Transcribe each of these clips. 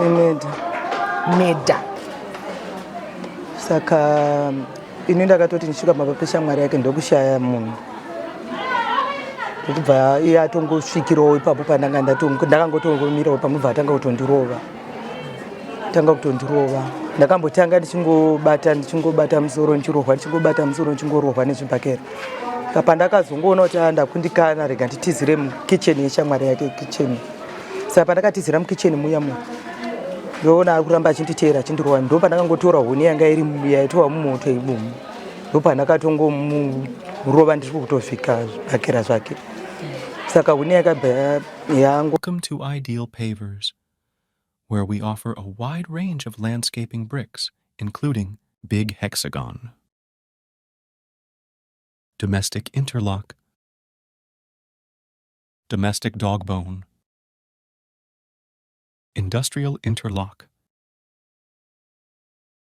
Imedha. Meda. Saka ini ndakatoti ndisvika pamba peshamwari yake ndokushaya munhu ndokubva iye atongosvikirawo ipapo pandanga ndakangotongomirawo pamubva atanga kutondirova tanga kutondirova ndakambotanga ndichingobata ndichingobata musoro ndichirohwa ndichingobata musoro ndichingorohwa nezvibhakera saka pandakazongoona kuti ah, ndakundikana rega nditizire mukitchen yeshamwari yake kitchen saka pandakatizira mukitchen muya muya ndoona ari kuramba achinditeera achindirova ndo pandakangotora huni yanga iri yaitova mumoto ibumu ndopandakatongomurova ndiri kutovhika zvibhakera zvake saka huni yakabva yangu Welcome to Ideal Pavers, where we offer a wide range of landscaping bricks, including Big Hexagon, Domestic Interlock, Domestic Dogbone, Industrial Interlock,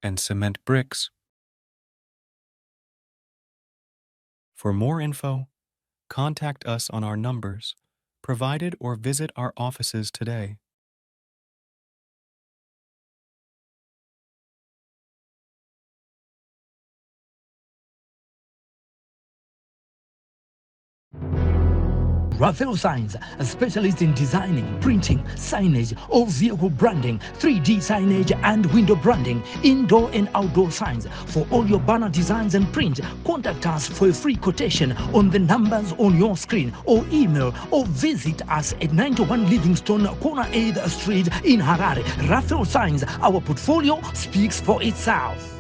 and Cement Bricks. For more info, contact us on our numbers provided or visit our offices today. Raphael Signs, a specialist in designing, printing, signage, all vehicle branding, 3D signage and window branding, indoor and outdoor signs. For all your banner designs and print, contact us for a free quotation on the numbers on your screen or email or visit us at 91 Livingstone, corner 8th Street in Harare. Raphael Signs, our portfolio speaks for itself.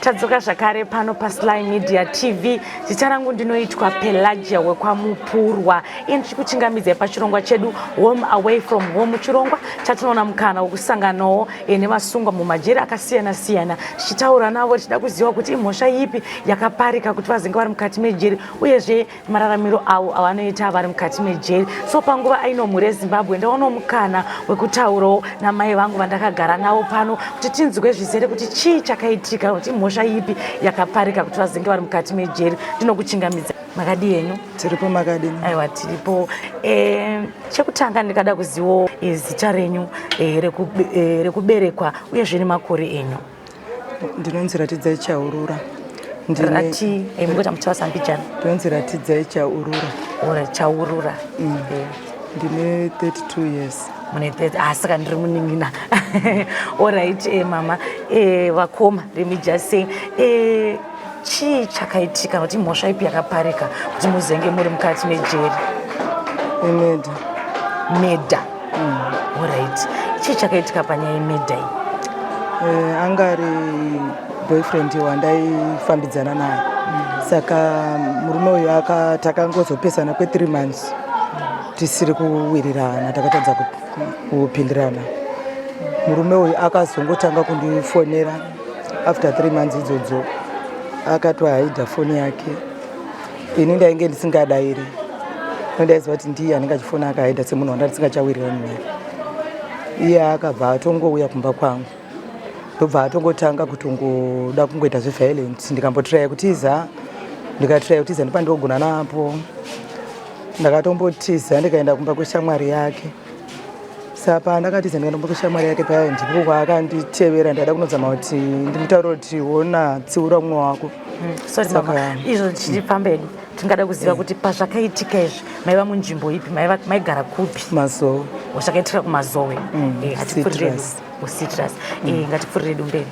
Tadzoka zvakare pano paSly Media TV. Zita rangu ndinoitwa Pelagia wekwaMupurwa. Iye ndichikuchingamidzai pachirongwa chedu Home Away From Home, chirongwa chatinoona mukana wekusanganawo eh, nevasungwa mumajeri akasiyana siyana, tichitaura navo tichida kuziva kuti imhosva ipi yakaparika kuti vazenge vari mukati mejeri uyezve mararamiro avo avanoita vari mukati mejeri. So panguva aino mhuri yeZimbabwe ndaonawo mukana wekutaurawo namai vangu vandakagara navo pano kuti tinzwe zvizere kuti chii chakaitika, kuti imhosva ipi yakaparika kuti vazenge vari mukati mejeri. Ndinokuchingamidza. Makadii henyu? Tiripo, makadini? Aiwa, tiripo. Chekutanga ndikada kuzivawo zita renyu rekuberekwa uyezve nemakore enyu. Ndinonzi Ratidzai Chaurura. Rati mungoita muchivasa mbijana. Ndinonzi Ratidzai Chaurura. Ora Chaurura. Ndine 32 years. Mune 30. Ah, saka ndiri munin'ina. Alright, mama. Vakoma, let me just say, chii chakaitika kuti mhosva ipi yakaparika kuti muzenge muri mukati mejeri? Imedha. Meda. Alright. Chii chakaitika panyaya yemedha iyi? Anga ari boyfriend wandaifambidzana naye. Saka murume uyu takangozopesana kwe3 months tisiri kuwirirana, takatadza kupindirana. Murume uyu akazongotanga kundifonera after 3 months idzodzo, akatohaidha foni yake. Ini ndainge ndisingadairi, ndaiziva kuti ndiye anenge achifona akahaidha semunhu wanda ndisingachawirirani naye. Iye akabva atongouya kumba kwangu, ndobva atongotanga kutongoda kungoita zveviolence. Ndikambotiraya kutiza, ndikatiraya kutiza ndipandogona napo. Ndakatombotiza ndikaenda kumba kweshamwari yake. Saka ndakatiza ndikaenda kumba kweshamwari yake paya, ndipo kwaakanditevera. Ndada kunozama kuti ndimutaurire kuti ona, tsiura mumwe wako. Sorry mama, izvo tichifamba hedu tingada kuziva kuti pazvakaitika izvi maiva munzvimbo ipi, maigara kupi? Mazowe. Zvakaitika kuMazowe. Ngatipfuurire Citrus. Ngatipfuurire mberi.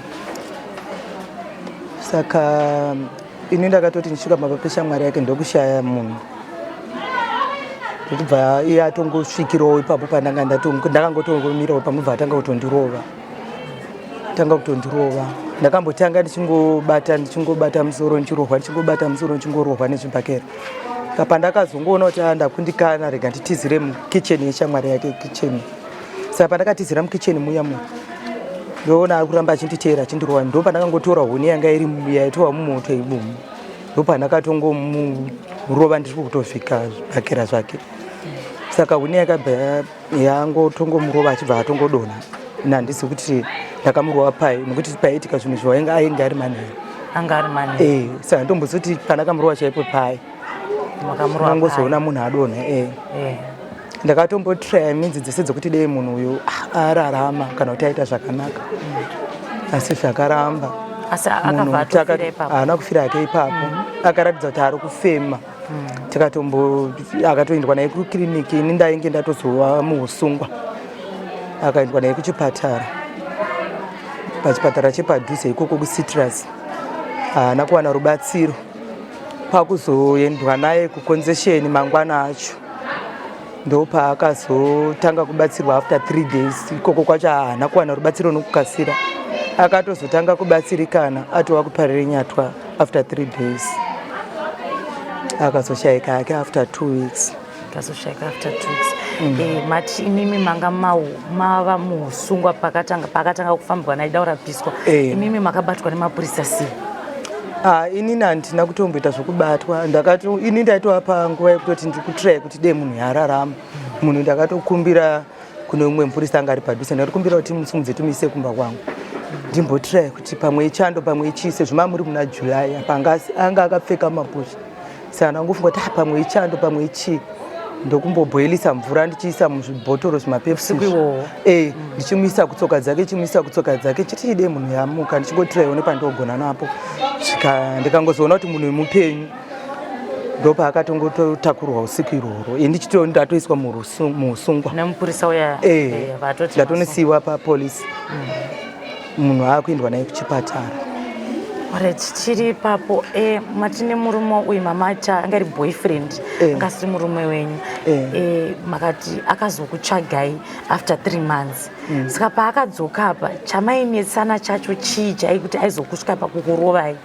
Saka ini ndakatoti ndisvika pamba peshamwari yake ndokushaya munhu, ndokubva iye atongosvikirawo ipapo pandanga ndakangotongomirawo pamubva atanga kutondirova tanga kutondirova. Ndakambotanga ndichingobata ndichingobata musoro ndichirohwa, ndichingobata musoro ndichingorohwa nezvibhakera. Saka pandakazongoona kuti ah, ndakundikana, rega nditizire mukitchen yeshamwari yake kitchen. Saka pandakatizira mukitchen muya muya, ndoona ari kuramba achinditeera achindirova. Ndo pandakangotora huni yanga iri yaitova mumoto ibumu, ndopandakatongomurova. ndichingomurova ndiri kutovhika zvibhakera zvake. Saka huni yakabva yangotongomurova achibva atongodonha. Ini handisi kuti ndakamurova pai nekuti paiitika zvinhu izvi wainge ainge ari manheru. Anga ari manheru. Eh, saka ndomboziva kuti pandakamurova chaipo pai. Makamurova. Munhu adonha eh. Eh. Ndakatombotraya minzi dzese dzekuti dei munhu uyu ararama kana kuti aita zvakanaka. Asi zvakaramba. Asi akabva atofira ipapo. Haana kufira hake ipapo. Akaratidza kuti ari kufema. Tikatombo akatoendwa naye kukiriniki ini ndainge ndatozova muusungwa. Akaendwa naye kuchipatara. Pachipatara chepadhuze ikoko kuCitrus. Haana kuwana rubatsiro. Kwakuzoendwa naye kukonzesheni mangwana acho. Ndopaakazotanga kubatsirwa after 3 days. Ikoko kwacho haana kuwana rubatsiro nokukasira. Akatozotanga kubatsirikana atova kuParirenyatwa after 3 days. Akazoshaika hake after 2 weeks. Akazoshaika after 2 weeks. Mati imimi manga mava muusungwa pakatanga kufambwa naida kurapiswa. Imimi makabatwa nemapurisa sei? Inini handina kutomboita zvokubatwa. Ini ndaitova panguva yekutoti ndiri kutry kuti dei munhu yararama. Munhu ndakatokumbira kune umwe mupurisa anga ari padhuze, ndakatokumbira kuti timusimudze timuise kumba kwangu. Ndimbotry kuti pamwe ichando pamwe ichii sezvo mamuri muna July apa anga akapfeka mapusha. Saka ndangofunga kuti pamwe ichando pamwe ichii. Ndokumbobhoilisa mvura ndichiisa muzvibhotoro zvimapepsi. Ndichimuisa kutsoka dzake, chimuisa kutsoka dzake, chiti dei munhu yamuka, ndichingotiraiwo nepandogona napo. Svika ndikangozoona kuti munhu mupenyu. Ndopaakatongotakurwa usiku irworwo. Ini ndichito ndatoiswa muusungwa. Nemupurisa uya, vatoti ndatonosiiwa papolisi. Munhu aakuendwa naye kuchipatara. Alright, tiri ipapo. Mati nemurume uyu mamati anga ari boyfriend, anga asiri murume wenyu. Makati akazokutsvagai after 3 months. Saka paakadzoka apa chamainetsana chacho chii chai kuti aizokusvika pakukurovai?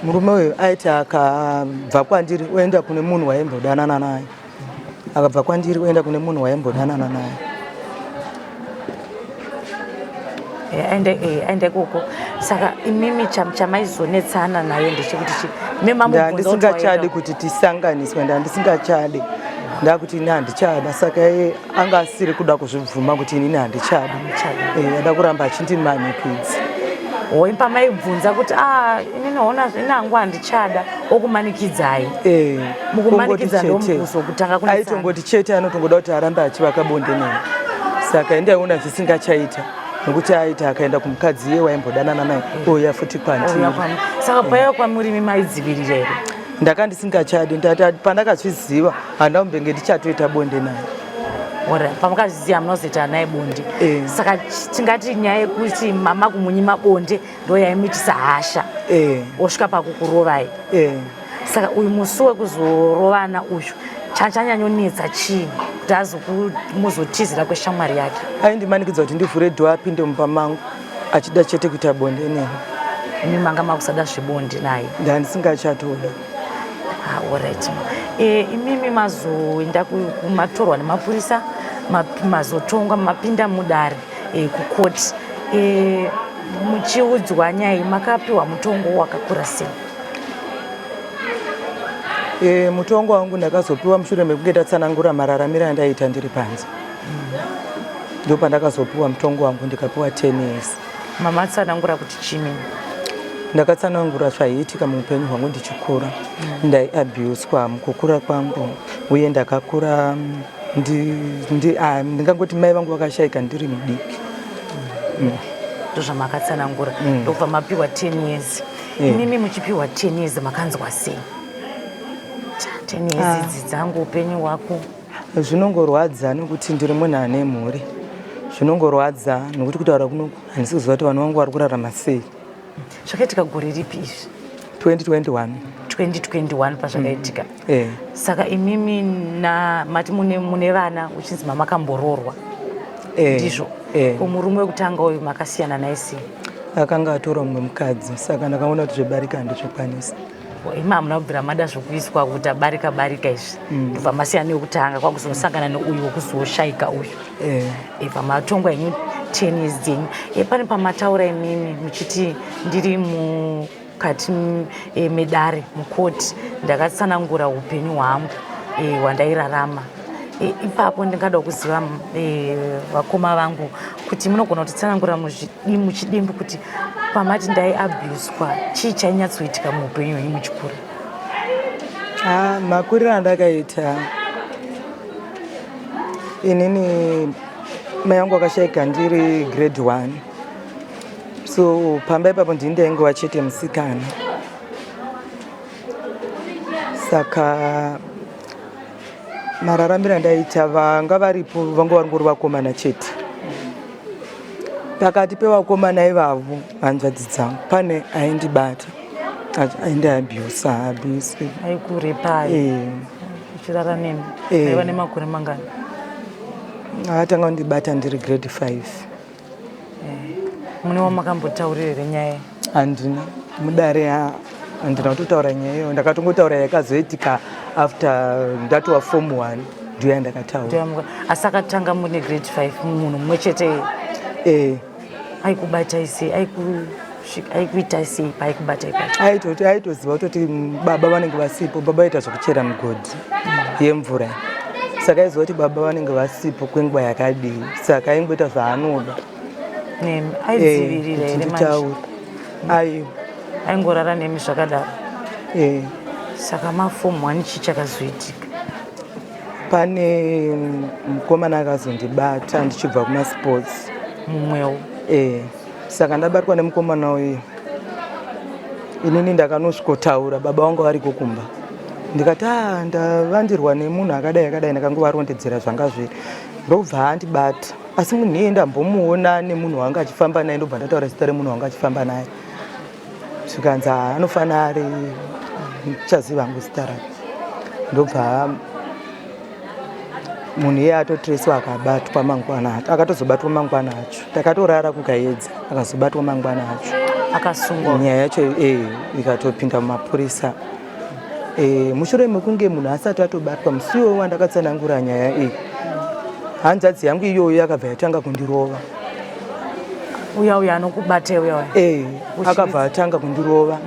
Murume uyu aiti akabva kwandiri oenda kune munhu waimbodanana naye. Akabva kwandiri oenda kune munhu waimbodanana naye. Aende ikoko. Saka imimi chamaizonetsana naye ndechekuti chi? Ndandisingachadi kuti tisanganiswe, ndandisingachadi. Ndakuti ini handichada, saka iye anga asiri kuda kuzvibvuma kuti inini handichadi. Ada kuramba achindimanikidza. Hoi pamaibvunza kuti inini hona inangu handichada, okumanikidzai. Mukumanikidza ndokuzokutanga kunetsana. Aitongoti chete anotongoda kuti arambe achivaka bonde neni. Saka indaiona zvisingachaita nekuti aita akaenda kumukadzi iye waimbodanana naye ouya futi kwandiri. Saka paiva kwamurimi maidzivirira here? Ndaka ndisingachadi, pandakazviziva handina kumbenge ndichatoita bonde naye. Ora, pamakazviziva munozoita naye bonde. Saka tingati nyaya yekuti mama kumunyima bonde ndo yaimuitisa hasha. Osvika pakukurovai. Saka uyu musi wekuzorovana uyu chanyanyonetsa chii kuti azomuzotizira kweshamwari yake? Aindimanikidza kuti ndivhure dho apinde mumba mangu achida chete kuita bonde neni. Imi manga makusada zvebonde naye? Ndandisingachatoda. Alright. Imimi mazoenda kumatorwa nemapurisa, mazotongwa, mapinda mudare kukoti. Muchiudzwa nyaya iyi makapiwa mutongo wakakura sei? Mutongo wangu ndakazopiwa mushure mekunge ndatsanangura mararamiro andaiita ndiri panze. Ndopandakazopiwa mutongo wangu, ndikapiwa 10 years. Mamatsanangura kuti chii? Ndakatsanangura zvaiitika muupenyu hwangu ndichikura. Ndaiabuswa mukukura kwangu uye ndakakura ndingangoti mai vangu vakashaika ndiri mudiki. Ndozvamakatsanangura. Ndobva mapiwa 10 years. Imimi muchipiwa 10 years makanzwa sei? 10 years idzi dzangu upenyu hwako. Zvinongorwadza nekuti ndiri munhu ane mhuri. Zvinongorwadza nekuti kutaura kunoku handisi kuziva kuti vana vangu vari kurarama sei. Zvakaitika gore ripi izvi? 2021. 2021 pazvakaitika. Saka imimi na mati mune vana uchinzi mamakambororwa. Ndizvo. Ko murume wekutanga uyu makasiyana naye sei? Akanga atora mumwe mukadzi, saka ndakaona kuti zvebarika handizvikwanisi. Imi hamuna kubvira mada zvokuiswa kuti abarika barika izvi. Ndobva masiyana newekutanga kwakuzosangana neuyu wekuzoshaika uyu. Bva matongwa henyu 10 years dzenyu. Pane pamataura imimi muchiti ndiri mu mukati eh, medare mukoti ndakatsanangura upenyu hwangu eh, hwandairarama eh, ipapo ndingada kuziva vakoma vangu kuti munogona kutitsanangura muchidimbu kuti pamati ndaiabuswa chii chainyatsoitika muupenyu hwenyu muchikura? Ah, makuriro andakaita inini mai vangu vakashaika ndiri grade one, so pamba ipapo ndini ndaingova chete musikana. Saka mararamiro andaiita, vanga varipo vanga varingori vakomana chete. Pakati pevakomana ivavo, hanzvadzi dzangu, pane aindibata, aindiabusa abuse. Aikurepai? Eh. Uchirara nemi? Eh. Aiva nemakore mangani? Akatanga kundibata ndiri grade 5. Mune wamakambotaurira here nyaya? Handina mudare, handina kutotaura nyaya iyoyo. Ndakatongotaura yakazoitika after ndatova form one, ndiyo yandakataura. Asi akatanga mune grade 5, munhu mumwe chete? Eh. Aikubatai sei? Aikuitai sei paaikubatai pacho? Aitoti aitoziva kutoti baba vanenge vasipo. Baba vaita zvekuchera migodhi yemvura, saka aiziva kuti baba vanenge vasipo kwenguva yakadii, saka aingoita zvaanoda. Nemi aidzivirira here manje? Nditaure, aiwa. Aingorara nemi zvakadaro? Eh. Saka maform one, chii chakazoitika? Pane mukomana akazondibata ndichibva kumasports. Mumwewo? Eh, saka ndabatwa nemukomana uyu, inini ndakanosvikotaura baba vangu variko kumba. Ndikati, a ndavandirwa nemunhu akadai akadai. Ndakangovarondedzera zvanga zviri, ndobva andibata. Asi munhu iye ndambomuona nemunhu wanga achifamba naye. Ndobva ndataura zita remunhu wanga achifamba naye, zvikanzi, "Ah, anofanira ari chaziva hangu zita rake." Ndobva munhu iye atotreswa, akabatwa mangwana acho. Akatozobatwa mangwana acho. Takatorara kukaedza, akazobatwa mangwana acho. Akasungwa? Nyaya yacho ikatopinda mumapurisa. Mushure mekunge munhu asati atobatwa, musi iwowo wandakatsanangura nyaya iyi, hanzvadzi yangu iyoyo yakabva yatanga kundirova. Uya uya anokubata uya uya? Akabva atanga kundirova.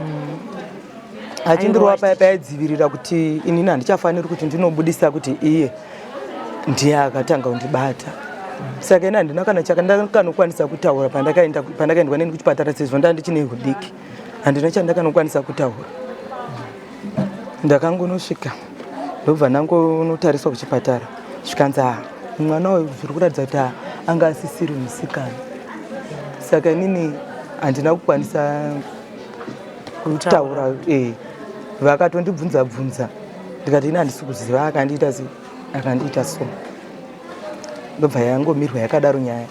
Achindirova paya paidzivirira kuti inini handichafaniri kuti ndinobudisa kuti iye ndiye akatanga kundibata. Saka ini handina kana chakandakanokwanisa kutaura pandakaendwa neni kuchipatara, sezvo ndaa ndichine hudiki. Handina chandakanokwanisa kutaura. Ndakangonosvika, ndobva ndangonotariswa kuchipatara, zvikanzi, "Ah, mwana uyu zviri kuratidza kuti anga asisiri musikana." Saka inini handina kukwanisa kutaura. Vakatondibvunza bvunza, ndikati ini handisi kuziva akandiita sei, akandiita so. Ndobva yangomirwa yakadaro nyaya.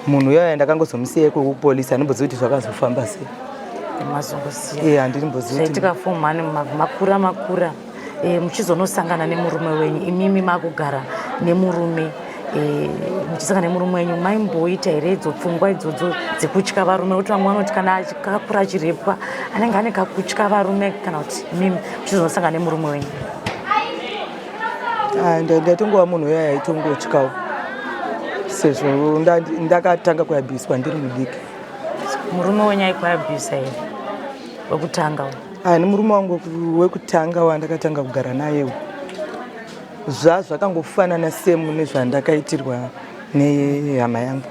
Munhu uyaya ndakangozomusiya ikoko kupolisi, handimbozivi kuti zvakazofamba sei. Mazongosiya? Handimbozivi. Zvaitika form one, makura makura, muchizonosangana nemurume wenyu, imimi makugara nemurume, muchisangana nemurume wenyu, maimboita here idzo pfungwa idzodzo dzekutya varume? Kuti vamwe vanoti kana akakura achirepwa anenge ane kakutya varume, kana kuti imimi muchizonosangana nemurume wenyu? Ah, ndatongova munhu uya aitongotyawo, sezvo ndakatanga kuabhiswa ndiri mudiki. Murume wenyu aikuabhusa here wekutanga uyu? Ah, nemurume wangu wekutanga wandakatanga kugara nayewo, zvazvakangofanana semu nezvandakaitirwa nehama yangu,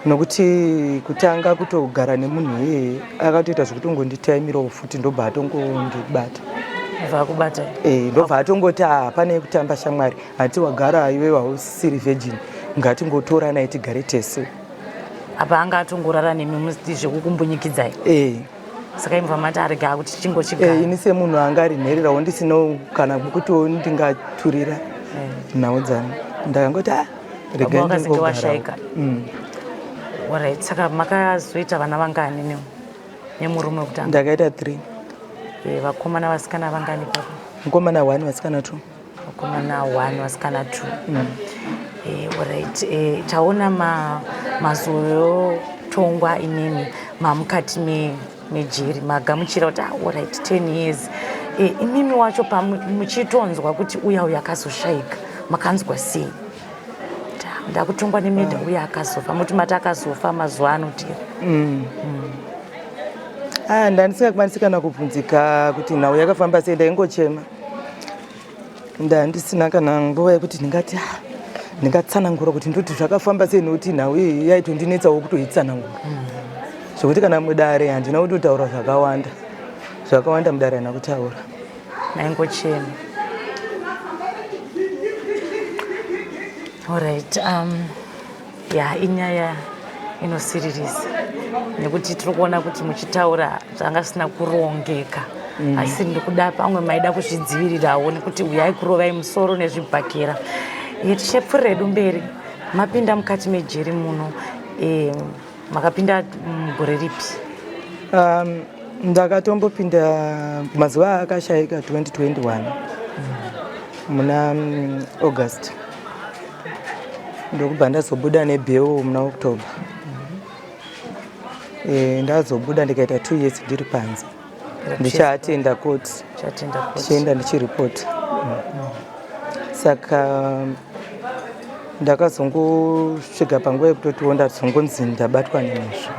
nokuti kutanga kutogara nemunhu iyeye akatoita zvekutongonditaimirawo futi, ndobva atongondibata. Vakubata? Ndobva atongoti, "Ah, pane kutamba shamwari, hati wagara iwe hausisiri virgin, ngatingotoranai tigare tese." Apa anga atongorara nemi musi zvekukumbunyikidzai? Saka imva mati arega kuti chingochigara? Ini semunhu anga ari nhererawo, ndisina kana kwekutiwo ndingaturira nhau dzangu, ndakangoti, "Ah, regai Baba vakazenge ndingogarawo." vashaika. Alright, saka makazoita vana vangani nemurume wekutanga? Ndakaita 3. Vakomana vasikana vangani papa? Mukomana 1, vasikana 2. Vakomana 1, vasikana 2. Alright, taona mazotongwa imimi mamukati mejeri, magamuchira kuti, ah, alright, 10 years. Imimi wacho muchitonzwa kuti uya uya akazoshaika, makanzwa sei? Ndakutongwa nemurder, uya akazofa, muti mati akazofa mazuva anotera. Ah, ndandisingakwanisi kana kubvunzika kuti nhau yakafamba sei, ndaingochema. Ndandisina kana nguva yekuti ndingati ah, ndingatsanangura kuti ndoti zvakafamba sei nekuti nhau iyi yaitondinetsawo kutoitsanangura. Zvekuti kana mudare handina kutotaura zvakawanda. Zvakawanda mudare handina kutaura. Maingochema. Alright, ya inyaya inosiririsa nekuti tiri kuona kuti muchitaura zvanga zvisina kurongeka. Asi ndikuda pamwe maida kuzvidzivirirawo nekuti uyai kurovai musoro nezvibhakera. Tichapfuurira hedu mberi. Mapinda mukati mejeri muno, makapinda mugore ripi? Ndakatombopinda mazuva akashayika 2021 muna August, ndokubva ndazobuda nebheu muna October. Ndazobuda ndikaita 2 years ndiri panze ndichiatenda court, ndichienda ndichiripota. Saka ndakazongosvika panguva yekutotiwo ndazongonzi ndabatwa nemhosva,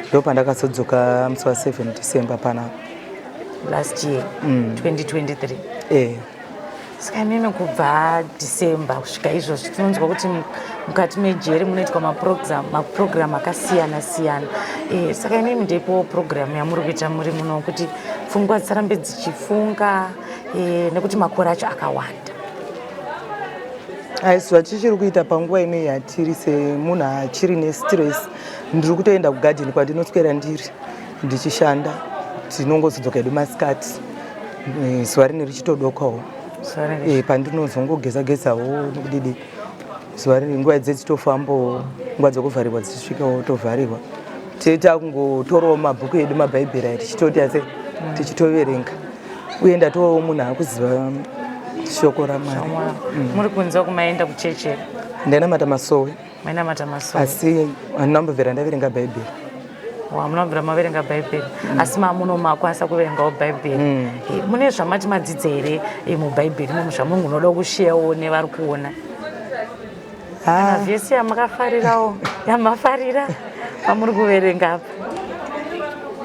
ndopandakazodzoka musi wa7 December panapa. Last year, 2023. Saka imimi kubva December kusvika izvozvi, tinonzwa kuti mukati mejeri munoitwa maprogram akasiyana siyana. Saka imimi ndeipowo program yamuri kuita muri muno kuti pfungwa dzisarambe dzichifunga, nekuti makore acho akawanda? Aisi zvatichiri kuita panguva ino yatiri, semunhu achiri nestress, ndiri kutoenda kugadheni kwandinoswera ndiri ndichishanda. Tinongozodzoka hedu masikati, zuva rine richitodokawo, pandinozongogeza gezawo nokudidi zuva rine nguva idze dzitofambawo, nguva dzokuvharirwa dzichisvikawo tovharirwa, tei kungotorawo mabhuku edu, mabhaibheri aya, tichitoti ase tichitoverenga. Uye ndatovawo munhu akuziva shoko raMwari. Muri kunzwa kumaenda kuchechi here? Ndainamata masowe. Mainamata masowe. Asi handina kumbobvira ndaverenga bhaibheri. Hamuna kubvira maverenga bhaibheri, asi mamuno makwanisa kuverengawo bhaibheri. Mune zvamati madzidza here mubhaibheri imomo zvamunhu unoda kusheyawo nevari kuona? Kana vhesi yamakafarirawo, yamafarira pamuri kuverenga apa,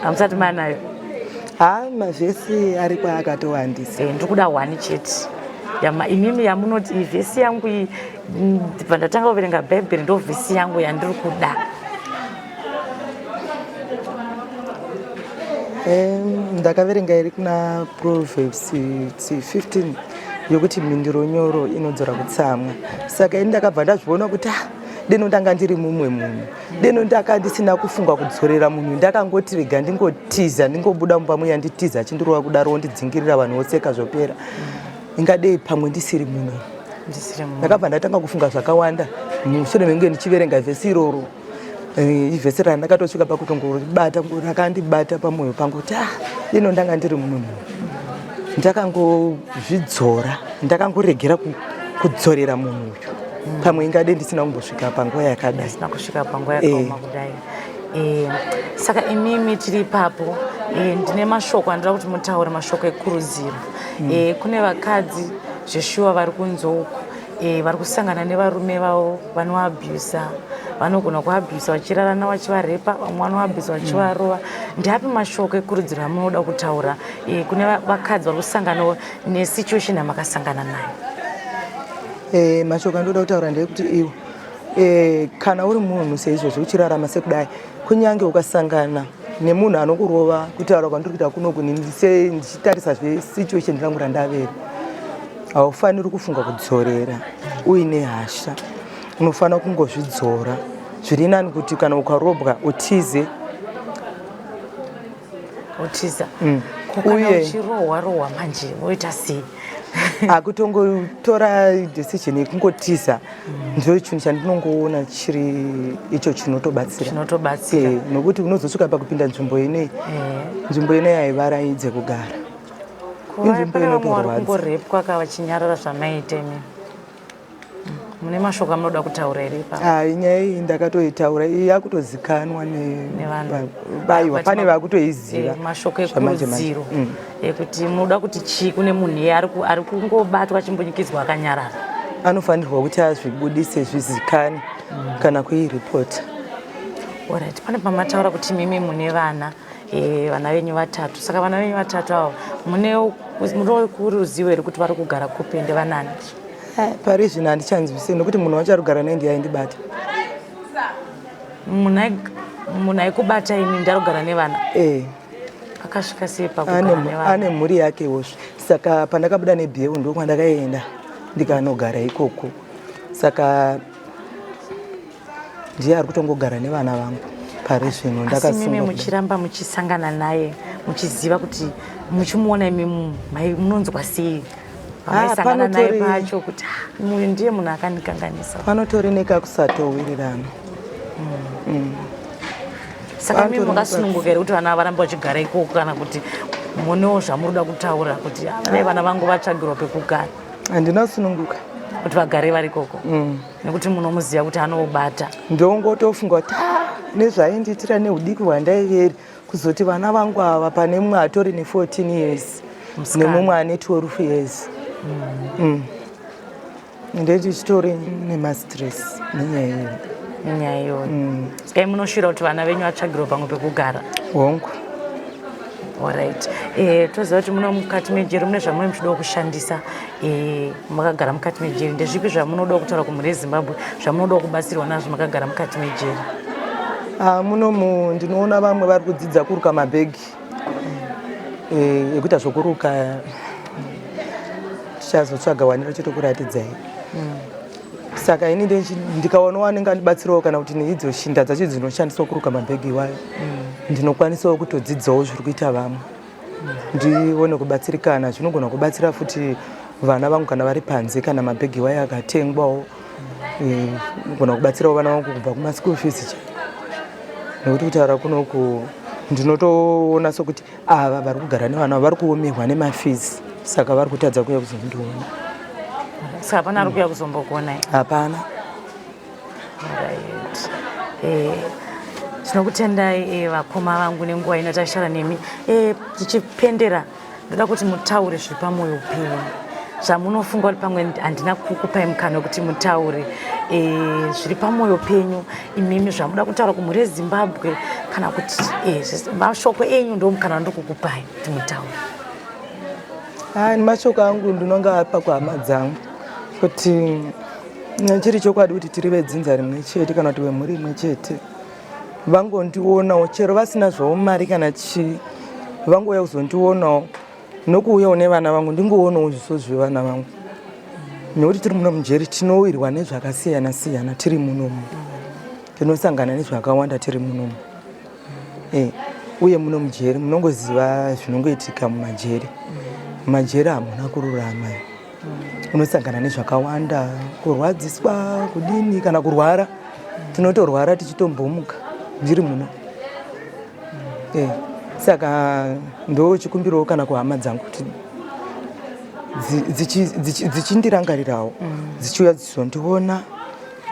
hamusati manayo? Ha, mavhesi ariko akatowandisa. Ndiri kuda one chete imimi yamunoti iyi vhesi yangu iyi, ndibva ndatanga kuverenga bhaibheri, ndo vhesi yangu yandiri kuda. Ndakaverenga iri kuna Proverbs 15 yokuti mhinduro nyoro inodzora kutsamwa. Saka ini ndakabva ndazviona kuti ah, deno ndanga ndiri mumwe munhu, deno ndaka ndisina kufunga kudzorera munhu, ndakangoti rega ndingotiza, ndingobuda mumba muya, nditiza achindirova kudaro, wondidzingirira, vanhu voseka, zvopera. Ingadei pamwe ndisiri munhu. Ndisiri munhu. Ndakabva ndatanga kufunga zvakawanda mushure menge ndichiverenga vhesi iroro. Ivhesi randakatosvika pakutongoribata, rakandibata pamwoyo pangu kuti ah, ino ndanga ndiri mumwe munhu, ndakangozvidzora, ndakangoregera kudzorera munhu uyu, pamwe ingade ndisina kumbosvika panguva yakadai. Ndisina kusvika panguva yakaoma kudai. Saka imimi tiri ipapo, ndine mashoko andinoda kuti mutaure, mashoko ekurudziro. Kune vakadzi zveshuwa vari kunze uku, vari kusangana nevarume vavo vanoabhusa, vanogona kuabhusa vachirara navo, vachivarepa, vamwe vanoabhusa vachivarova. Ndeapi mashoko ekurudziro amunoda kutaura kune vakadzi vari kusanganawo nesituation yamakasangana nayo? Mashoko andinoda kutaura ndeyekuti iwo kana uri munhu seizvozvi uchirarama sekudai, kunyange ukasangana nemunhu anokurova, kutaura kwandiri kuita kunoku ndichitarisa zvesituation rangu randaveri, haufaniri kufunga kudzorera uine hasha. Unofanira kungozvidzora. Zviri nani kuti kana ukarobwa utize. Utiza. Ko kana uchirohwa rohwa manje woita sei? Akutongotora decision yekungotiza ndo chinhu chandinongoona chiri icho chinotobatsira. Chinotobatsira. Nokuti unozosvika pakupinda nzvimbo inei, nzvimbo inei haivaraidze kugara. Inzvimbo Pane vamwe vari inotorwadza. kungorepwa ka vachinyarara zvamaita imi. Mune mashoko amunoda kutaura here ipapo? Hai, nyaya iyi ndakatoitaura, iyi yakutozikanwa Nevanhu. Vaiwa But pane vakutoiziva. Mashoko zvamanje manje. ekurudziro ekuti munoda kuti chii kune munhu iye ari kungobatwa achimbunyikidzwa akanyarara? Anofanirwa kuti azvibudise zvizikane kana kuiripota. Alright, pane pamataura kuti mimi mune vana. Eh, vana venyu vatatu. Saka vana venyu vatatu avo mune munokuruzivo here kuti vari kugara kupi ende vanani? Eh, pari zvino handichanzwisi nokuti munhu wacho ari kugara naye ndiye aindibata. Munhu aikubata imi ndarugara nevana? Eh. Akasvika sei pakugara nevana? Ane mhuri yake wozve. Saka pandakabuda nebheu ndokwandakaenda ndikanogara ikoko. Saka ndiye ari kutongogara nevana vangu pari zvino. Ndakasimimi muchiramba muchisangana naye muchiziva kuti muchimuona imi munonzwa sei? Maisangana naye pacho kuti ah, uyu ndiye munhu akandikanganisa. Panotori nekakusatowirirana. Saka imi mukasununguka here kuti vana varambe vachigara ikoko kana kuti munewo zvamunoda kutaura kuti ah, dai vana vangu vatsvagirwa pekugara? Handina kusununguka kuti vagare vari ikoko nekuti munomuziva kuti anoubata. Ndongotofunga kuti ah, nezvaindiitira neudiki hwandaiveri kuzoti vana vangu ava pane mumwe atori ne14 years nemumwe ane 12 years. Ndechichitori nemastress nenyaya iyoyo. Nenyaya iyoyo. Saka munoshuvira kuti vana venyu vatsvagirwe pamwe pekugara? Hongu. Alright. Eh, toziva kuti muno mukati mejeri mune zvamune muchidawo kushandisa. Eh, makagara mukati mejeri ndezvipi zvamunodawo kutaura kumhuri yeZimbabwe zvamunodawo kubatsirwa nazvo makagara mukati mejeri? Ah, munomu ndinoona vamwe vari kudzidza kuruka mabhegi ekuita zvokuruka. Tichazotsvaga waniro chitokuratidzai. Saka ini ndikaonawo anenge andibatsirawo kana kuti neidzo shinda dzacho dzinoshandiswa kuruka mabhegi iwayo, ndinokwanisawo kutodzidzawo zviri kuita vamwe, ndione kubatsirikana. Zvinogona kubatsira futi vana vangu kana vari panze, kana mabhegi iwayo akatengwawo, inogona kubatsirawo vana vangu kubva kumaschool fees chaiko. Nekuti kutaura kunoku ndinotoona sokuti ava vari kugara nevana vari kuomerwa nemafees, saka vari kutadza kuuya kuzondiona. Saka hapana ari kuuya kuzombokuonai? Hapana. Right. Eh, tinokutendai vakoma vangu nenguva ino tashara nemi. Tichipendera ndoda kuti mutaure zviri pamwoyo penyu zvamunofunga kuti pamwe handina kukupai mukana wekuti mutaure zviri pamwoyo penyu imimi zvamuda kutaura kumhuri yeZimbabwe kana kuti mashoko enyu ndo mukana wandiri kukupai kuti mutaure. Hai, mashoko angu ndinonga apa kuhama dzangu kuti chiri chokwadi kuti tiri vedzinza rimwe chete kana kuti vemhuri imwe chete, vangondionawo chero vasina zvavo mari kana chii, vangouya kuzondionawo nokuuyawo nevana vangu, ndingoonawo zviso zvevana vangu. Nekuti tiri muno mujeri tinowirwa nezvakasiyana siyana, tiri munomu tinosangana nezvakawanda tiri munomu. Uye muno mujeri munongoziva zvinongoitika mumajeri. Mumajeri hamuna kururama, unosangana nezvakawanda, kurwadziswa kudini kana kurwara. Tinotorwara tichitombomuka ndiri muno. Saka ndochikumbirawo kana kuhama dzangu kuti dzichindirangarirawo, dzichiuya dzichizondiona.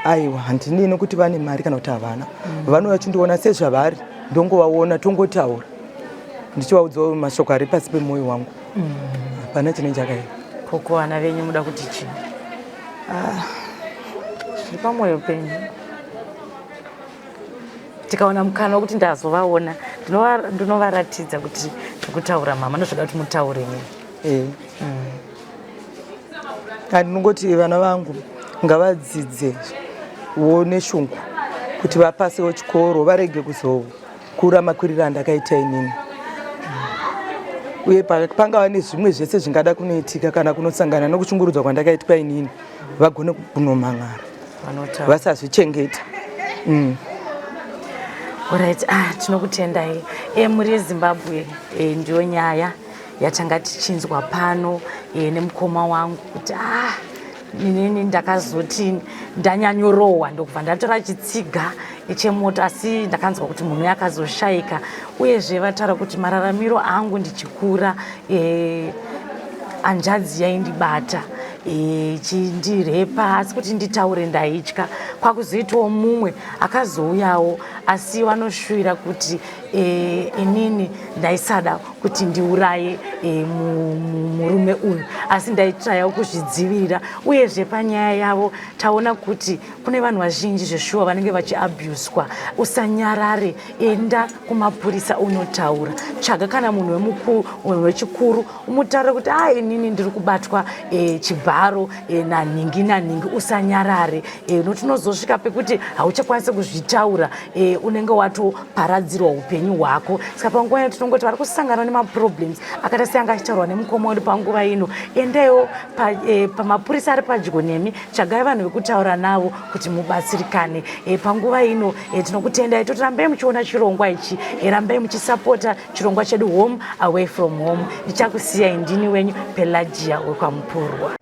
Aiwa, handinei nokuti vane mari kana kuti havana, vanouya vachindiona sezvavari, ndongovaona tongotaura, ndichivaudzawo mashoko ari pasi pemwoyo wangu. Hapana chinenge chakaipa. Koko vana venyu muda kuti chii? Zviri pamwoyo penyu. Tikaona mukana wekuti ndazovaona ndinovaratidza kuti ndikutaura mama, ndozvoda kuti mutaure neni. Andinongoti vana vangu ngavadzidze wo neshungu kuti vapasewo chikoro, varege kuzokura makuriro andakaita inini. Uye pangava nezvimwe zvese zvingada kunoitika kana kunosangana nokushungurudzwa kwandakaitwa inini, vagone kunomhan'ara, vasazvichengeta. Alright, tinokutendai. Mhuri yeZimbabwe, ndiyo nyaya yatanga tichinzwa pano nemukoma wangu kuti inini ndakazoti ndanyanyorohwa ndokubva ndatora chitsiga chemoto, asi ndakanzwa kuti munhu akazoshaika. Uyezve vataura kuti mararamiro angu ndichikura, hanzvadzi yaindibata ichindirepa, asi kuti nditaure ndaitya. Kwakuzoitawo mumwe akazouyawo Asi vanoshuvira kuti e, inini ndaisada kuti ndiuraye e, murume uyu, asi ndaitrayawo kuzvidzivirira. Uyezve panyaya yavo taona kuti kune vanhu vazhinji zveshuwa vanenge vachiabhuswa. Usanyarare, enda kumapurisa unotaura. Tsvaga kana munhu wechikuru umutaurire kuti a, inini ndiri kubatwa chibharo nanhingi nanhingi. Usanyarare nokuti unozosvika pekuti hauchakwanisi kuzvitaura, unenge watoparadzirwa upenyu hwako. Saka panguva ino tinongoti vari kusangana nemaproblems akaita seanga achitaurwa nemukoma wedu panguva ino, endaiwo pamapurisa ari padyo nemi, tsvagai vanhu vekutaura navo kuti mubatsirikane. Panguva ino tinokutendai, toti rambai muchiona chirongwa ichi, rambai muchisapota chirongwa chedu Home Away from Home. Ndichakusiyai, ndini wenyu Pelagia wekwaMupurwa.